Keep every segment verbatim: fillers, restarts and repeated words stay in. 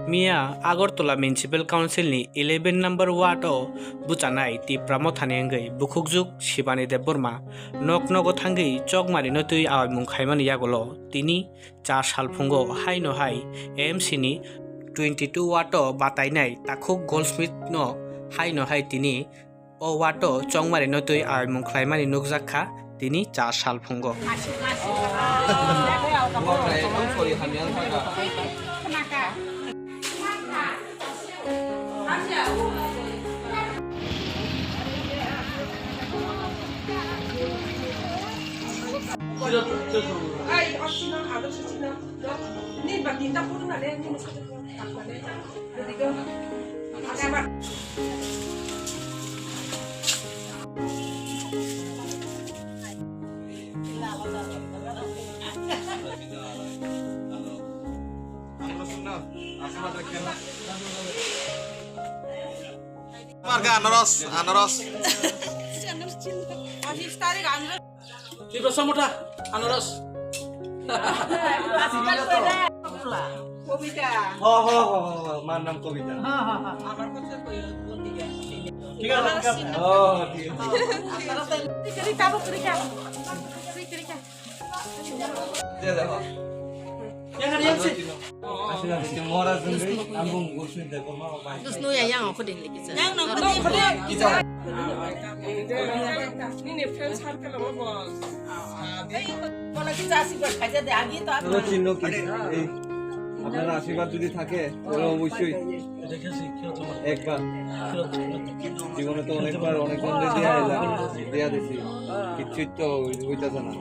Miya Agartala Municipal Council ni eleven number ward o bwchanai Tipra Mothani wngwi bukhukjuk Shibani Debbarma nok nogo thangwi chokmari no twi awaimung khaimani yagulo tini char sal phungo haino hai A M C ni twenty two ward o batainai Takhuk Goldsmith no haino hai tini o ward o chongmari no twi aimung khlaimani nukjak kha tini char sal phungo. Marga anaros, anaros. Tipra Motha, anaros. কবিতা। হ, হ, হ, হ, হ, মার নাম কবিতা। হ, হ, হ। আমার কথা কই, বলতে গেল। ঠিক আছে, ঠিক আছে। হ, হ, ঠিক আছে। Rika, rika, rika. Rika, rika. দে, দে, হ। Yang ada yang sih. Asli, asli, mora sendiri, ambung gusni deh, koma, obai. Terus nu ya yang aku deh, gitu. Yang nongkrong. Kita. Ini friend circle apa, Bos? বলে কি চাষি করে খাইতে দে, আগে তো আর চলো, চিহ্ন কি? এই, আপনার আশীর্বাদ যদি থাকে, তাহলে অবশ্যই একবার। জীবনে তো অনেকবার অনেক বন্ধু দিয়ে আইলাম, দিয়া দিছি। কিচ্ছুই তো হইতাছে না।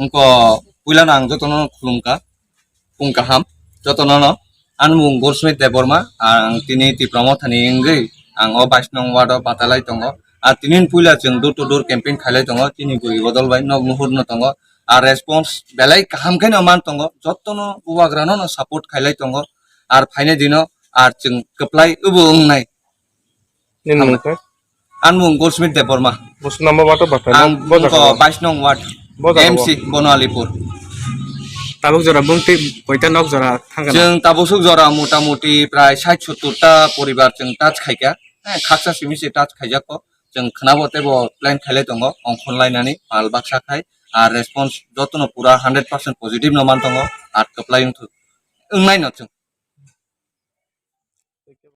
Wngkha puilano ang jotono khulumkha, phung kaham jotono no. Ani mung Goldsmith Debbarma, ang tini Tipra Mothani wngwi ang o bais nong ward o batalai tongo. Ar tini puila chwng door to door campaign khailai tongo, chini bwrwi bodol bai nok nuhur no tongo. Ar response belai kaham khe no man tongo, jotono bubagra no no support khailai tongo. Ar phainai dino ar chwng kwplai obo wngnai. Nini mung khe? Ani mung Goldsmith Debbarma. Bosong namba bato bathai. Ang bo jaga bungkho bais nong ward. Bo jaga M C bo. Bono Alipur. Tabuk jora bung tei koita nok jora thangkha na? Chwng tabuk suk jora mota moti prai sait sottor ta poribar chwng touch khaikha. Eh, khaksa simi se touch khaijakho. Chwng khwnabo teibo plan khailai tongo, ongkhorlainani mal baksa khai. Ar response jotono pura hundred percent positive no man tongo. Ar kwplai wngthok, wngnai no chwng.